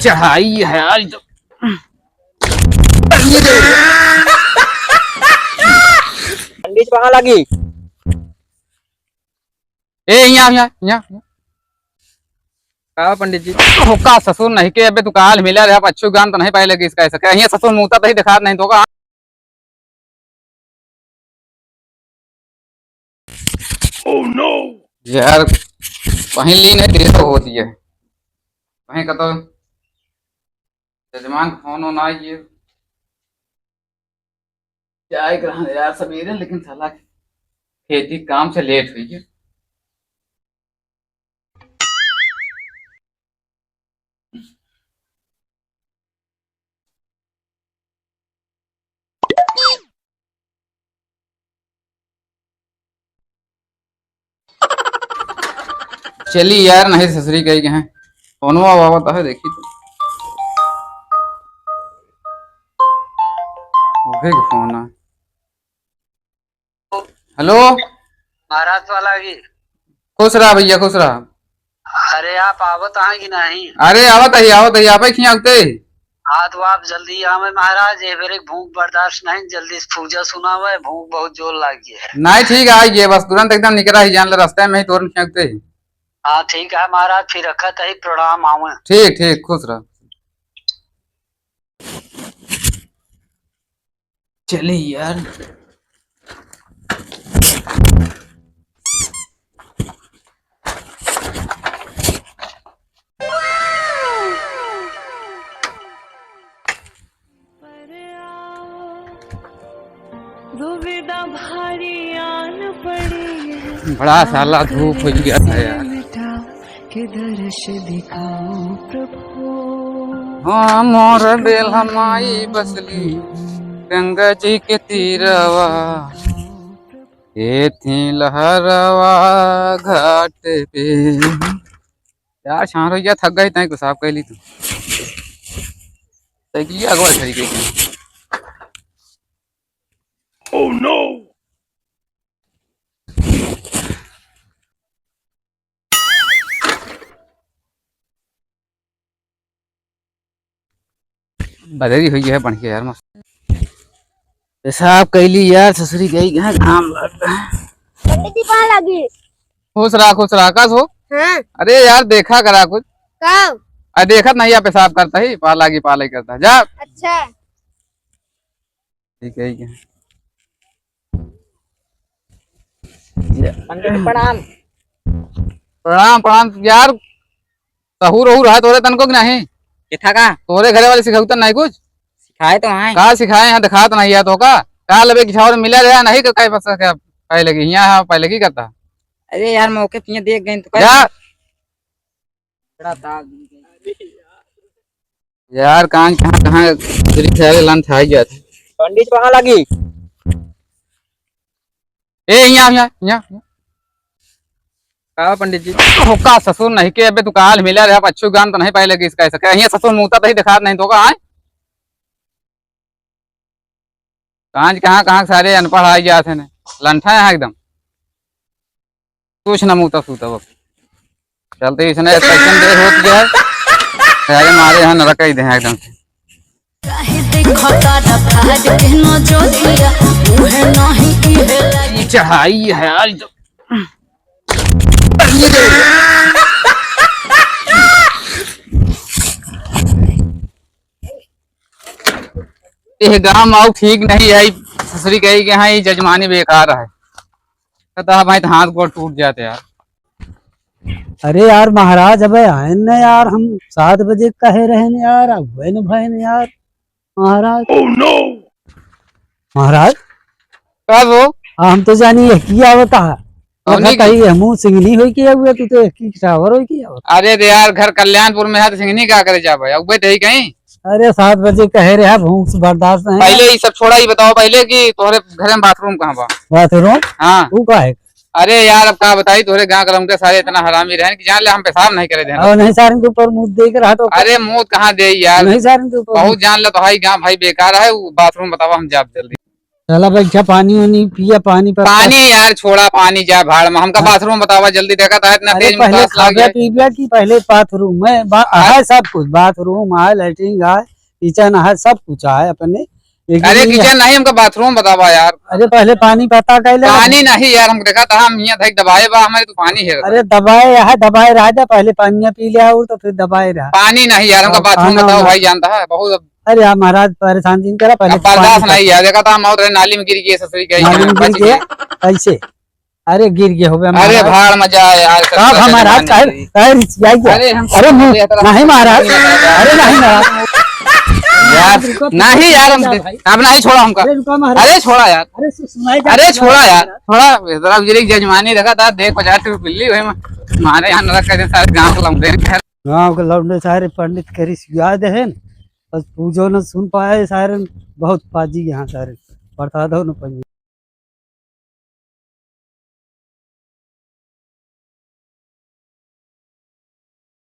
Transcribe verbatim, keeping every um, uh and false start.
चढ़ाई है आज तो। पंडित कहाँ लगी? ए, यहाँ, यहाँ, यहाँ, यहाँ। का पंडित जी? ओ, का ससुर नहीं के, अबे तू काल मिला रहा, अच्छू गान तो नहीं पाए लगी इसका, ऐसा क्या? यहाँ ससुर मुँहता तो ही दिखात नहीं तो का? Oh no! यार, कहीं लीन है, देर तो होती है। कहीं का तो जजमान फोन होना है ये। क्या एक रहा यार सवेरे, लेकिन साला खेती काम से लेट हुई है। चली यार, नहीं ससुरी कही के हैं। फोनवा आवत है, देखी तो। वही के फोन है। हेलो। महाराज वाला की। खुश रहा भैया, खुश रहा। अरे, आप आवत हैं कि नहीं? अरे, आवत ही, आवत ही, आप ही खियावते। हाँ, तो आप जल्दी आवे महाराज, ये बेर एक भूख बर्दाश्त नहीं, जल्दी से पूजा सुनावे, भूख बहुत जोर लागी है। नहीं, ठीक है, आइए, बस तुरंत एकदम निकरा ही, जान ले, रास्ते में ही तुरंत खियावते ही। हाँ, ठीक है महाराज, फिर रखत ही, प्रणाम, आवे। ठीक, ठीक, खुश रह। चले यार। दुविधा भारी आन पड़ी है। बड़ा साला धूप हो गया था यार। के दर्श दिखाओ प्रभु। हाँ, मोर बेल्हा माई बसली गंगा जी के तीरवा, ए थी लहरवा घाट पे। यार, छान हो गया, थक गई, तय पेशाब कर ली तू। साइकिल अगवा चली गई। Oh no! बदरी हुई है, बन के यार, मस्त। पेशाब कैली यार, ससुरी गई है, घाम लग। पंडित जी, पाँव लागी। खुश रहा, खुश रहा, का हो? हाँ। अरे यार, देखा करा कुछ। का? अरे, देखत नहीं, या पेशाब करता ही, पाँव लागी, पाँव लागी करता, जा। अच्छा। ठीक है, ठीक है। पंडित जी, प्रणाम। प्रणाम, प्रणाम यार। सहूर रहूर है तोरे तनको कि नहीं? किथा का? तोरे घरे वाले सिखाउतन नहीं कुछ? सिखाए तो हैं। का सिखाए हैं, दिखात नहीं है तो का? का लबे कि छावर मिला रहा नहीं, का काहे फंसा क्या? पहले की यहाँ है, पहले की करता। अरे यार, मौके पे देख गए तो का? जा। बड़ा दाग दी गई। यार, कहाँ, कहाँ, कहाँ दूसरी सारे लान छाई गया था। पंडित कहाँ लगी? ए, यहाँ, यहाँ, यहाँ, यहाँ। का पंडित जी? ओ, का ससुर नहीं के, अबे तू काल मिला रहा, अच्छू गान तो नहीं पाए लगी इसका, ऐसा क्या? यहाँ ससुर मुँहता तो ही दिखात नहीं तो का, आए? कहाँ, कहाँ, कहाँ सारे अनपढ़ आ गया थे ने, लंठा है एकदम। कुछ ना मुँहता सूता बस। चलते इसने सेकंड दे होत गया है। अरे मारे यहाँ नरक ही दे हैं एकदम से। काहे देखता रखा के नजरिया, मुहे नहीं इहे लगी। चढ़ाई है आज तो। ये गाँव माऊ ठीक नहीं है, ससुरी कही के यहाँ ये जजमानी बेकार है। कहता है भाई तो हाथ गोड़ टूट जाते यार। अरे यार महाराज, अबे आए न यार, हम सात बजे कहे रहे न यार, अब हुए न भए न यार महाराज। Oh no! महाराज? का हो? हाँ, हम तो जानी है की आवता है। कौन मतलब की? कहीं हमू सिंगनी होई के हुए, तू तो एक ही टावर होई के आवता। अरे रे यार, घर कल्याणपुर में है तो सिंगनी का करे जाबे, अब बैठे ही कहीं। अरे सात बजे कहे रहे, भूख से बर्दाश्त नहीं। पहले ये सब छोड़ा, ये बताओ पहले कि तोहरे घरे में बाथरूम कहाँ बा? बाथरूम? हाँ। वो का है? अरे यार, अब का बताई, तोहरे गाँव के लौंडे सारे इतना हरामी रहे कि जान ले हम पेशाब नहीं करे देना। और नहीं सारन के ऊपर मुँह दे के रहा तो। अरे मुँह कहाँ दे यार? नहीं सारन के ऊपर। बहुत जान ले तो हाई गाँव भाई बेकार है, वो बाथरूम बतावा हम जाब जल्दी। चला बैठा, पानी वानी पिया, पानी पर पानी यार, छोड़ा पानी, जा भाड़ में। हमका हाँ। बाथरूम बतावा जल्दी, देखा था इतना अरे तेज में पहले प्यास लाग खाबे गया। पीबे की पहिले बाथरूम में बा-, हाँ। है सब कुछ, बाथरूम है, लैट्रिन है, किचन है, सब कुछ है अपने। लेकिन अरे ये किचन नहीं, हमका बाथरूम बतावा यार। अरे पहले पानी पता कैले। पानी नहीं यार, हम देखा था, हम यहाँ धक दबाए बा, हमारे तो पानी है। अरे दबाए है, दबाए रहा जा, पहले पानी पी लिया और तो फिर दबाए रहा। पानी नहीं यार, हमका और बाथरूम खाना बताओ वाना। भाई, जानता है बहुत। अरे यार महाराज, परेशान जिन करा, पहले अब बर्दाश्त पानी नहीं यार, देखा था हम और नाली में गिर गए, ससुरी गए, नाली में बच गिर गए। गए। कैसे? अरे गिर गए होबे अरे महाराज। भाड़ में जा यार, कब ससुरा हमारा जजमान काहे, जी। काहे रिसियाई गया? अरे हम अरे मुँह, ये तरह नहीं महाराज, अरे नहीं महाराज। यार, नहीं यार, हम, अब नहीं छोड़ा हमका। अरे रुका महाराज। अरे छोड़ा यार। अरे सु-, सुनाई जा अरे रहा है। छोड़ा यार, छोड़ा। इस तरह गिरी जजमानी देखा था, देख पचास रुपये बिल्ली, वही में मारे यहाँ नरक कर दे, सारे गाँव के लौंडे हैं। गाँव के लौंडे सारे पंडित करी सिया दे हैं, बस पूजो न सुन पाए सारे, बहुत पाजी यहाँ सारे, प्रसादो न पाए।